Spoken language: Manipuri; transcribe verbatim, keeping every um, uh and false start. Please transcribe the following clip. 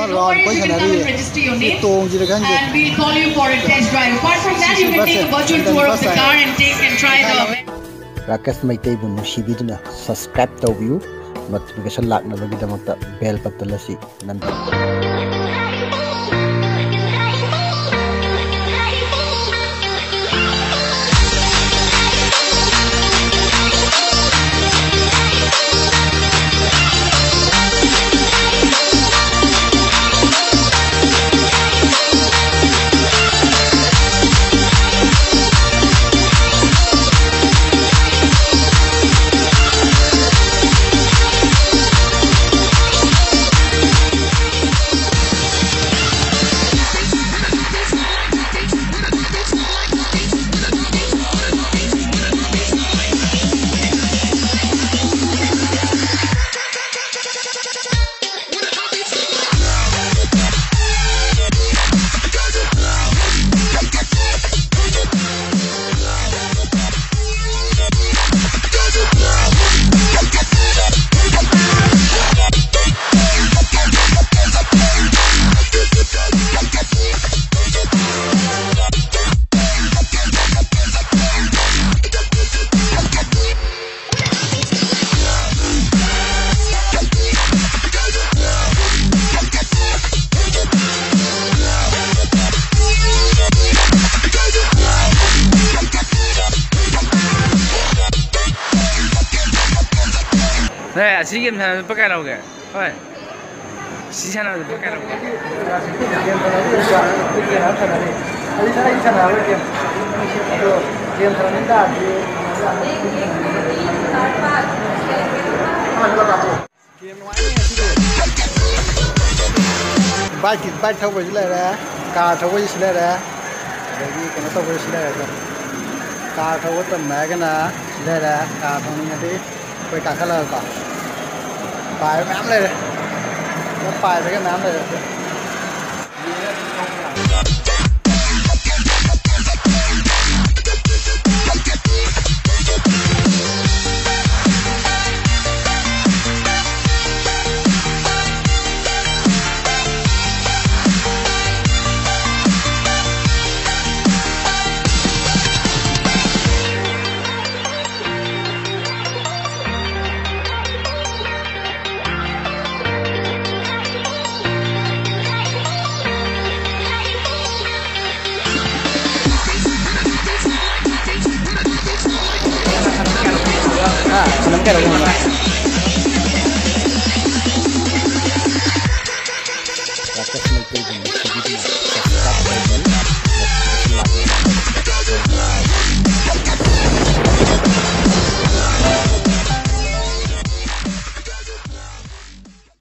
No worries, you can come and register your name. ꯇꯣꯡꯁꯤꯔ ꯈꯪꯗꯦ꯫ And we'll call you for a test drive. Apart from that, you can take a virtual tour of the car and take and try the Rakesh ꯃꯩꯇꯩꯕꯨ ꯅꯨꯡꯁꯤꯕꯤꯗꯨꯅ subscribe ꯇꯧꯕꯤꯌꯨ꯫ Notification ꯂꯥꯛꯅꯕꯒꯤꯗꯃꯛꯇ bell button ꯑꯁꯤ ꯅꯝꯕꯤꯌꯨ꯫ ꯅꯦ, ꯑꯁꯤ ꯒꯦꯝ ꯁꯥꯟꯅꯕꯗ ꯂꯨꯄꯥ ꯀꯌꯥ ꯂꯧꯒꯦ? ꯍꯣꯏ꯫ ꯁꯤ ꯁꯥꯟꯅꯕꯗ ꯂꯨꯄꯥ ꯀꯌꯥ ꯂꯧꯒꯦ? ꯒꯦꯝ ꯁꯥꯟꯅꯕꯗ ꯂꯨꯄꯥ ꯀꯌꯥ ꯂꯧꯒꯦ? ꯑꯩ ꯁꯥꯟꯅ-, ꯑꯩ ꯁꯥꯟꯅꯔꯣꯏ ꯒꯦꯝ꯫ ꯑꯗꯣ ꯒꯦꯝ ꯁꯥꯟꯅꯅꯤꯡ ꯇꯥꯔꯗꯤ ꯕꯥꯏꯛꯀꯤ, ꯕꯥꯏꯛ ꯊꯧꯕꯩꯁꯨ ꯂꯩꯔꯦ, ꯀꯥꯔ ꯊꯧꯕꯩꯁꯨ ꯂꯩꯔꯦ, ꯑꯗꯒꯤ ꯀꯩꯅꯣ ꯇꯧꯕꯩꯁꯨ ꯂꯩꯔꯦ꯫ ꯀꯥꯔ ꯊꯧꯕ ꯇꯝꯕ ꯍꯥꯏꯔꯒꯅ ꯁꯤ ꯂꯩꯔꯦ, ꯀꯥꯔ ꯊꯧꯅꯤꯡꯉꯗꯤ ꯑꯩꯈꯣꯏ ꯀꯥꯈꯠꯂꯒꯀꯣ ꯄꯥꯏꯕ ꯃꯌꯥꯝ ꯂꯩꯔꯦ, ꯄꯥꯏꯕꯒ ꯃꯌꯥꯝ ꯂꯩꯔꯦ꯫ ꯁꯤꯂꯝ ꯀꯩꯅꯣ ꯈꯪꯕ꯭ꯔꯥ?